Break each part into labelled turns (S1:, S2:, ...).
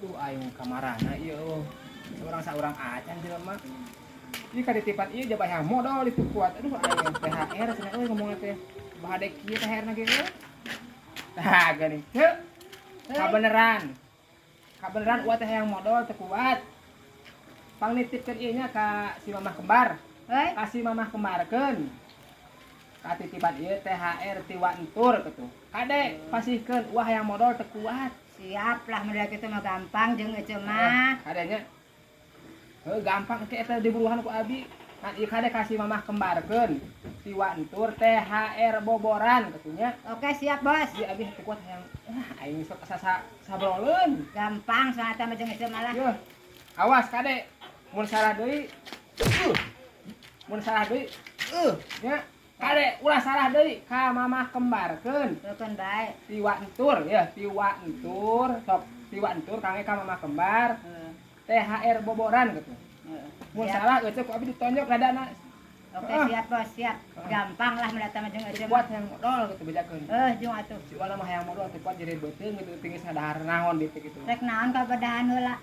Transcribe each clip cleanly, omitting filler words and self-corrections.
S1: Aduh aing kamarana ieu. Saurang-saurang acan jelema. Ieu kaditipan ieu jaba hayang modal itu kuat. Aduh aing THR cenah euy ngomongna teh. Bahade kieu THR na ge euy. Tah geuning. Heuh. Kabeneran. Kabeneran uat teh hayang modal teu kuat. Pangnitipkeun ieu nya ka si mamah kembar.
S2: Heuy.
S1: Ka si mamah kembarkeun. Katitipan ieu THR ti Wantur kitu. Kade pasihkeun uah hayang modal teu kuat.
S2: Siap lah modal kitu mah gampang jeung ece mah.
S1: Kadenya. Heuh gampang ke eta diburuhan ku abi. Kan ieu kade kasih mamah kembarkeun ti Wantur THR boboran kitu nya.
S2: Oke siap bos.
S1: Ieu abi teu kuat hayang aing sok sabroleun.
S2: Gampang soalna teh mah jeung ece mah lah.
S1: Yeuh. Awas kade mun salah deui. Mun salah deui. Nya. Kade ulah salah deui ka mamah kembarkeun.
S2: Keun bae.
S1: Ti Wantur ya, ti Wantur, sok ti Wantur kange ka mamah kembar. THR boboran gitu. Mun salah eueuh ku abi ditonjok dadana.
S2: Oke siap bos, siap. Gampang lah mun mah jeung ece.
S1: Kuat hayang modal gitu bejakeun.
S2: Heuh jeung atuh.
S1: Si Wala mah hayang modal teu kuat jadi beuteung gitu tingis ngadahar naon ditu kitu.
S2: Rek naon ka bedahan heula?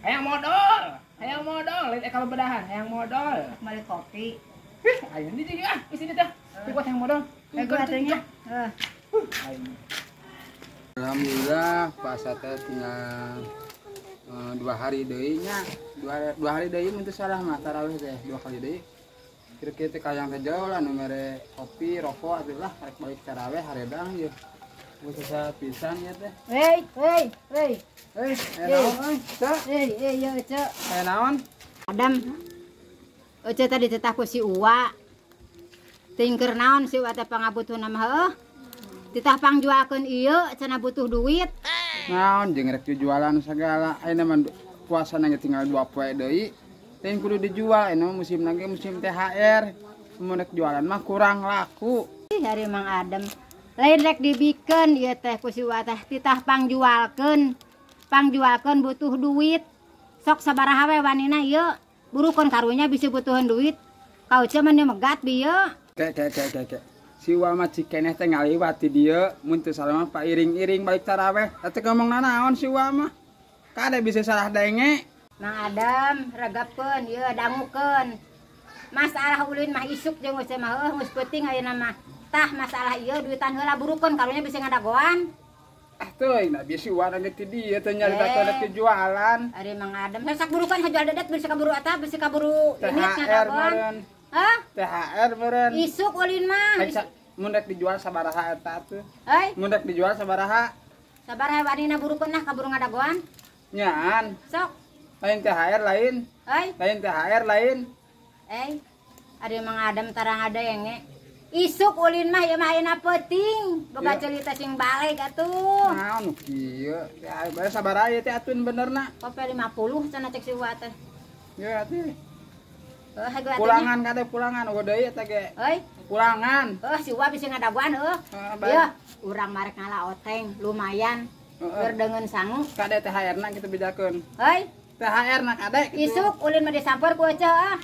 S1: Hayang modal, hayang modal, lain ka bedahan, hayang modal.
S2: Meuli kopi.
S1: Hih, ayo di dieu ah, geus teh. Teu kuat hayang modal.
S2: Teu atuh nya. Heuh.
S3: Alhamdulillah puasa teh tinggal 2 hari deui nya. Dua hari deui mun teu salah mah tarawih teh 2 kali deui. Kira-kira teh kayang teh jauh lah nu mere kopi, rokok atuh lah rek balik tarawih haredang ieu. Geus asa pisan ieu teh.
S2: Hei, hei, hei.
S3: Hei, aya naon euy? Ceu.
S2: Hei, hei, ieu ceu.
S3: Aya naon?
S2: Adam. Ece tadi tetah ku si Uwa. Tingker naon si Uwa teh pangabutuhna mah heuh. Titah pangjualkeun ieu cenah butuh duit.
S3: Naon jeung rek jualan segala. Ayeuna mah puasana ge tinggal 2 poe deui. Teh kudu dijual ayeuna mah musimna ge musim THR. Mun rek jualan mah kurang laku.
S2: Ih ari Mang Adam. Lain rek dibikeun ieu teh ku si Uwa teh titah pangjualkeun. Pangjualkeun butuh duit. Sok sabaraha we wanina ieu. Burukeun karunya bisa butuhan duit. Kau ece mah megat bieu.
S3: Ke. Si Uwa mah cikeneh teh ngaliwat di dieu, mun teu salah mah pairing-iring balik taraweh. Teh ngomong nanaon si Uwa mah. Kade bisa salah denge.
S2: Mang Adam regepkeun ieu dangukeun. Masalah ulin mah isuk jeung ece mah heuh geus peuting ayeuna mah. Tah masalah ieu duitan heula burukeun karunya bisa ngadagoan.
S3: Ah teuing da bisi Uwa ge ti dieu teh nyarita teh jualan.
S2: Ari Mang Adam sok burukeun kajual dedet bisa kaburu eta bisa kaburu ini ngadagoan. Hah?
S3: THR meureun.
S2: Isuk ulin mah.
S3: Mun rek dijual sabaraha eta atuh?
S2: Heuy.
S3: Mun rek dijual sabaraha?
S2: Sabaraha wanina burukeun nah kaburu ngadagoan.
S3: Nyaan.
S2: Sok.
S3: Lain THR lain.
S2: Heuy.
S3: Lain THR lain.
S2: Ari Mang Adam tarang adenge. Isuk ulin mah ieu mah ayeuna peuting. Boga cerita sing balik atuh.
S3: Naon nu kieu? Teh bae sabaraha ieu teh atuh benerna?
S2: Kopi 50 cenah cek si Uwa teh.
S3: Yeuh atuh. Pulangan kade pulangan eueuh deui eta ge.
S2: Heuy.
S3: Pulangan.
S2: Heuh si Uwa bisa ngadagoan heuh. Yeuh, urang marek ngala oteng lumayan. Keur deungeun sangu.
S3: Kade THR-na kitu bejakeun.
S2: Heuy.
S3: THR-na kade kitu.
S2: Isuk ulin mah disamper ku ece ah.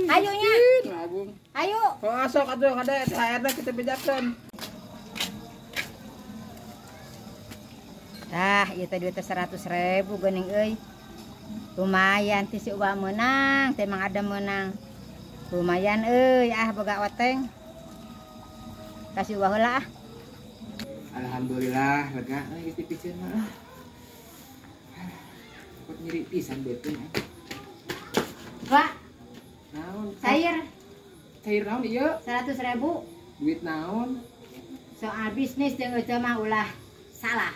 S2: Hayu nya.
S3: Agung.
S2: Hayu.
S3: Heuh sok atuh kade THR-na kitu bejakeun.
S2: Tah, ieu teh duit 100.000 geuning euy. Lumayan ti si Uwa meunang, teh Mang Adam meunang. Lumayan euy ah boga oteng. Kasih Uwa heula ah.
S1: Alhamdulillah lega euy geus dipicieun mah. Kok nyeri pisan beuteung.
S2: Pak.
S1: Naon?
S2: Cair.
S1: Cair naon ieu?
S2: 100.000.
S1: Duit naon?
S2: Soal bisnis jeung ece mah ulah salah.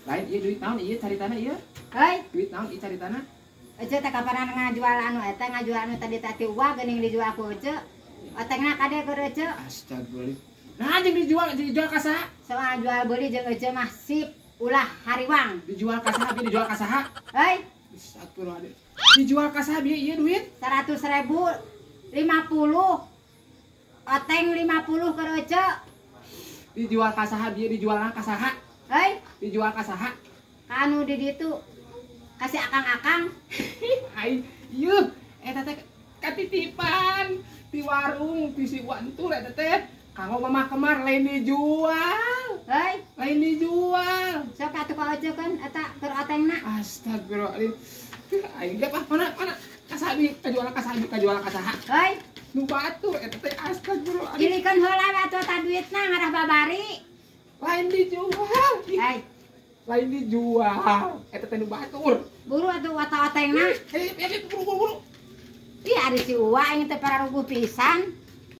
S1: Lain ieu duit naon ieu caritana ieu?
S2: Heuy,
S1: duit naon ieu caritana?
S2: Ece teh kapanan ngajual anu eta ngajual anu tadi tadi Uwa geuning dijual ku ece. Otengna kade keur ece.
S1: Astagfirullah. Nah jeung dijual ka saha?
S2: Soal jual beli jeung ece mah sip ulah hariwang.
S1: Dijual ka saha? Dijual ka saha?
S2: Heuy.
S1: Astagfirullah. Dijual ka saha bieu ieu duit?
S2: 100.000 50. Oteng 50 keur ece.
S1: Dijual ka saha bieu dijualna ka saha?
S2: Heuy,
S1: dijual ka saha?
S2: Ka anu di ditu. Kasih akang-akang.
S1: Ai, ieu eta teh katitipan di warung di si Wantur eta teh. Kanggo mamah kemar lain dijual.
S2: Heuy,
S1: lain dijual.
S2: Sok atuh ka ece kan eta keur otengna.
S1: Astagfirullahaladzim. Aing gap ah, mana mana kasabi kajual kasabi kajual kasaha.
S2: Heuy,
S1: Nu batur eta teh astagfirullahaladzim.
S2: Cilikeun heula we atuh eta duitna ngarah babari.
S1: Lain dijual.
S2: Hei,
S1: Lain dijual. Eta teh nu batur.
S2: Buru atuh wata-otengna.
S1: Hei, hei, buru buru buru.
S2: Ih, ari si Uwa aing teh pararuguh pisan.